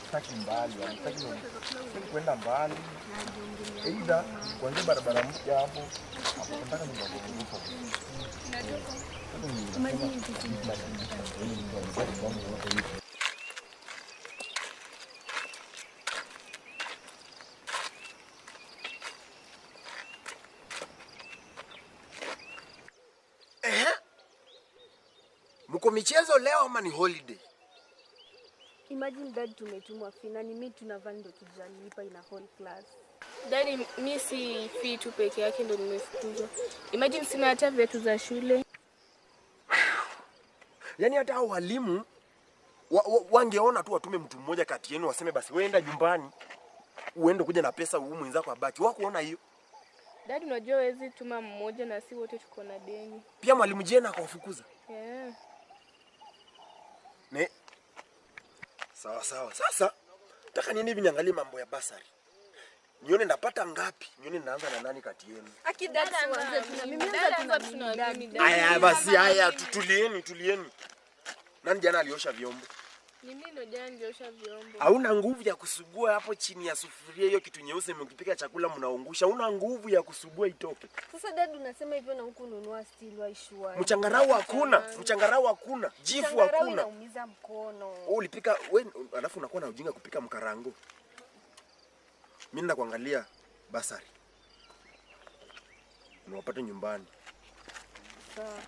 Sitaki mbali, sitaki kwenda mbali. Aidha kuanzia barabara mpya hapo, hapo nataka nyumba ya ghorofa. Mko michezo leo ama ni holiday? Imagine dad tumetumwa fee na ni mimi tunavaa ndo tujalipa ina whole class. Daddy, mi si fee tu peke yake ndo nimefukuzwa. Imagine sina hata viatu za shule. Yaani hata hao walimu wangeona tu watume mtu mmoja kati yenu waseme basi wewe enda nyumbani uende kuja na pesa huyu mwenzako abaki. Wakuona hiyo. Daddy, unajua huwezi tuma mmoja na si wote tuko na deni. Pia mwalimu Jena akawafukuza. Yeah. Ne. Sawa sawa. Sasa nataka niende hivi niangalie mambo ya basari. Nione napata ngapi? Nione naanza na nani kati yenu. Aki dad tuanze tuna mimi anza tuna mimi. Aya basi haya tulieni tulieni. Nani jana aliosha vyombo? Ni mimi ndo jana niliosha vyombo. Hauna nguvu ya kusugua hapo chini ya sufuria hiyo kitu nyeusi mkipika chakula mnaungusha. Una nguvu ya kusugua itoke. Sasa dad unasema hivyo na huku ununua steel wa ishua. Mchangarau hakuna, mchangarau hakuna, jifu Mchangarau hakuna. inaumiza mkono. Wewe ulipika wewe, alafu unakuwa na ujinga kupika mkarango. Mimi nenda kuangalia basari. Niwapate nyumbani. Sawa.